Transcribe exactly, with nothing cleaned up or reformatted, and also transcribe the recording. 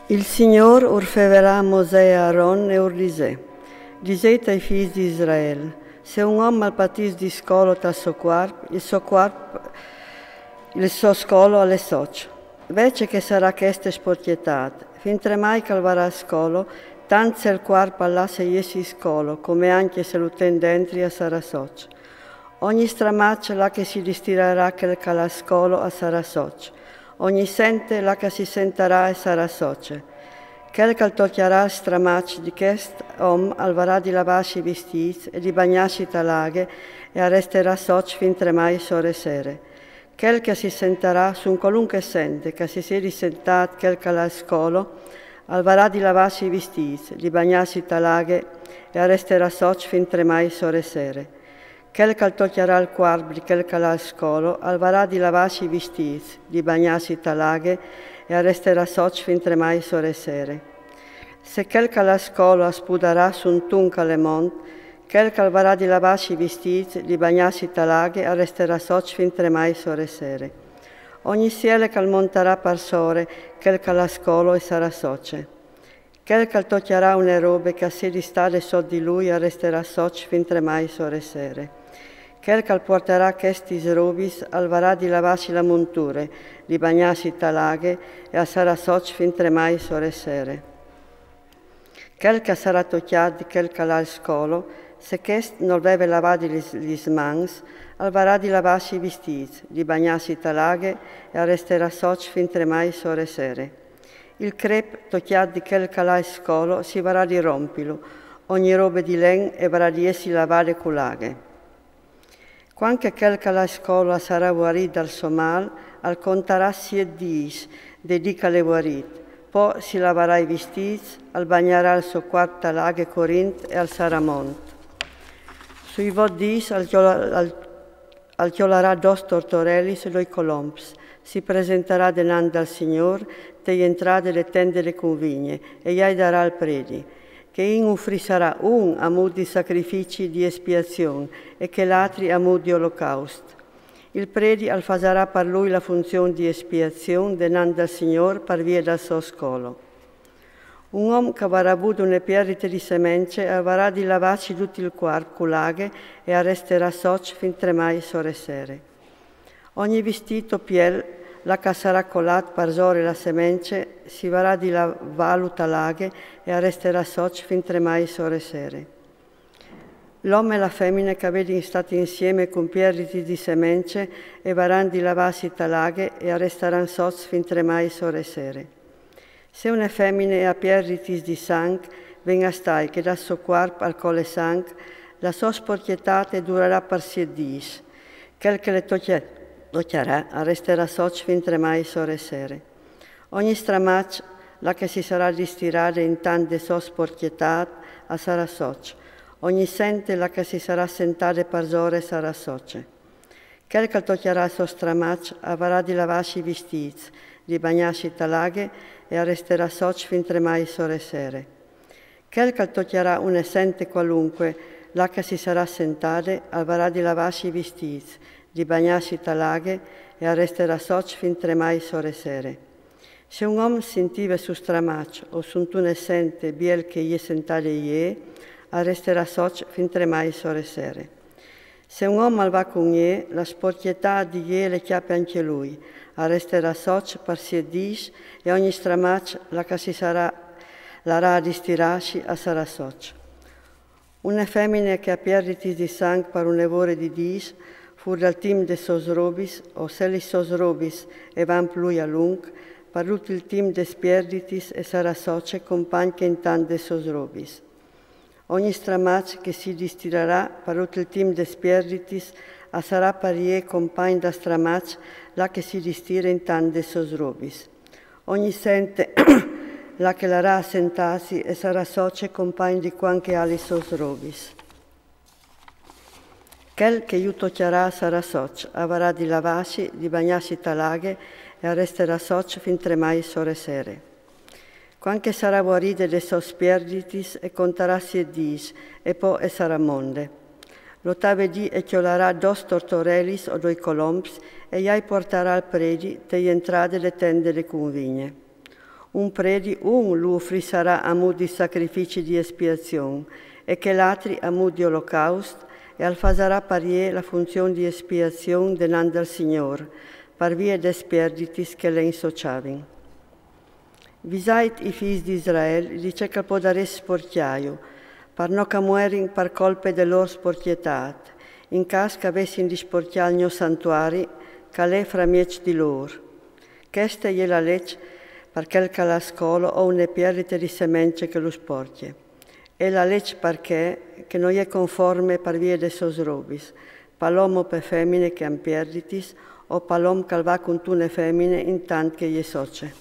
Il Signôr ur fevelà a Mosè e a Aron e ur disè: Disèit ai fîs di Israel: Se un om al patìs di scolo tal so cuarp, il so cuarp, il so scolo al è soç. Vece che sarà cheste sporcjetât, fintremai che al varà scolo, tant se il cuarp al lasse jessi scolo, come ancje se lu ten dentri, al sarà soç. Ogni stramaç là che si distirarà chel che al à scolo al sarà soç. Ogni sente là che si sentarà e sarà soce. Chel che al tocjarà al stramaç di chest om al varà di lavâsi i vistîts e di bagnâsi tal aghe e al resterà soç fintremai sore sere. Chel che si sentarà su un qualunche sente che si siedi sentât chel che al à scolo, al varà di lavâsi i vistîts, di bagnâsi tal aghe e al resterà soç fintremai sore sere. Chel che al tocjarà il cuarp di chel che al à scolo, al varà di lavâsi i vistîts, di bagnâsi tal aghe e al resterà soç fintremai sore sere. Se chel che al à scolo al spudarà su un tun che al è mont, chel che al varà di lavâsi i vistîts, di bagnâsi tal aghe, al resterà soç fintremai sore sere. Ogni siele che al montarà par sore chel che al à scolo e sarà soce. Chel che al tocjarà une robe che e siedi stade sot di lui al resterà soç fintremai sore sere. Chel che al puartarà chestis robis al varà di lavâsi la monture, di bagnâsi tal aghe e al sarà soç fintremai sore sere. Chel che al sarà tocjât di chel che al à scolo, se chest nol veve lavât lis, lis mans, al varà di lavâsi i vistîts, di bagnâsi tal aghe e al resterà soç fintremai sore sere. Il crêp tocjât di chel che al à scolo si varà di rompilu, ogni robe di len e varà di jessi lavade cu la aghe. Cuant che chel che al à scolo al sarà vuarît dal so mâl, al contarà siet dîs dai dîs che al è vuarît, po si lavarà i vistîts, al bagnarà il so cuarp tal aghe corint e al sarà mont. Sui vot dîs al cjola-, al, al cjolarà dôs tortorelis e doi colomps, si presentarà denant dal Signôr te jentrade de tende de cunvigne e jai darà al predi, che in ufrissarà un a mût di sacrifici di espiazion e chel altri a mût di olocaust. Il predi al fasarà par lui la funzion di espiazion denant dal Signôr par vie dal so scolo. Un om che al varà vût une pierdite di semence al varà di lavâsi dut il cuarp cu la aghe e al resterà soç fintremai sore sere. Ogni vistît o piel, là che al sarà colât parsore la semence, si varà di lavâlu tal aghe e al resterà soç fintremai sore sere. L'om e la femine che a vedin stât insiemi cun pierditis di semence e varan di lavâsi tal aghe e a restaran soçs fintremai sore sere. Se une femine e à pierditis di sanc, ven a stâi che dal so cuarp al cole sanc, la sô sporcjetât e durarà par siet dîs. Chel che le tocje-, tocjarà al resterà soç fintremai sore sere. Ogni stramaç, là che si sarà distirade intant de sô sporcjetât, al sarà soç. Ogni sente, là che si sarà sentade parsore, sarà soce. Chel che al tocjarà il so stramaç al varà di lavâsi i vistîts, di bagnâsi tal aghe e al resterà soç fintremai sore sere. Chel che al tocjarà une sente cualunche, là che si sarà sentade, al varà di lavâsi i vistîts, di bagnâsi tal aghe e al resterà soç fintremai sore sere. Se un om sintive sul stramaç o suntune sente biel che e je sentade jê, al resterà soç fintremai sore sere. Se un om al va cun jê, la sporcjetât di jê le cjape ancje lui, al resterà soç par siet dîs e ogni stramaç, là che si sarà, larà a distirâsi, al sarà soç. Une femine che e à pierditis di sanc par une vore di dîs, fûr dal timp des sôs robis, o se lis sôs robis e van plui a lunc, par dut il timp des pierditis e sarà soce compagn che intant des sôs robis. Ogni stramaç che si distirarà par dut il timp des pierditis al sarà par jê compagn dal stramaç là che si distire intant des sôs robis. Ogni sente là che larà a sentâsi e sarà soce compagn di cuant che e à lis sôs robis. Chel che ju tocjarà al sarà soç, al varà di lavâsi, di bagnâsi tal aghe e al resterà soç fintremai sore sere. Cuant che e sarà vuaride des sôs pierditis e contarà siet dîs e po e sarà monde. L'otave dì e cjolarà dôs tortorelis o doi colomps e jai puartarà al predi te jentrade de tende de cunvigne. Un predi un lu ufrissarà a mût di sacrifici di espiazion, e chel altri a mût di olocaust, e al fasarà par jê la funzion di espiazion denant dal Signôr, par vie des pierditis che len sociavin. Visait i fîs di Israel di ce che al podarès sporcjâju, par no che a muerin par colpe de lôr sporcjetât, in câs che a vessin di sporcjâ il gno santuari, che al è framieç di lôr. Cheste e je la leç par chel che al à scolo o une pierdite di semence che lu sporcje. E la leç par chê che no je conforme par vie des sôs robis, pal om o pe femine che a àn pierditis, o pal om che al va cuntune femine intant che e je soce.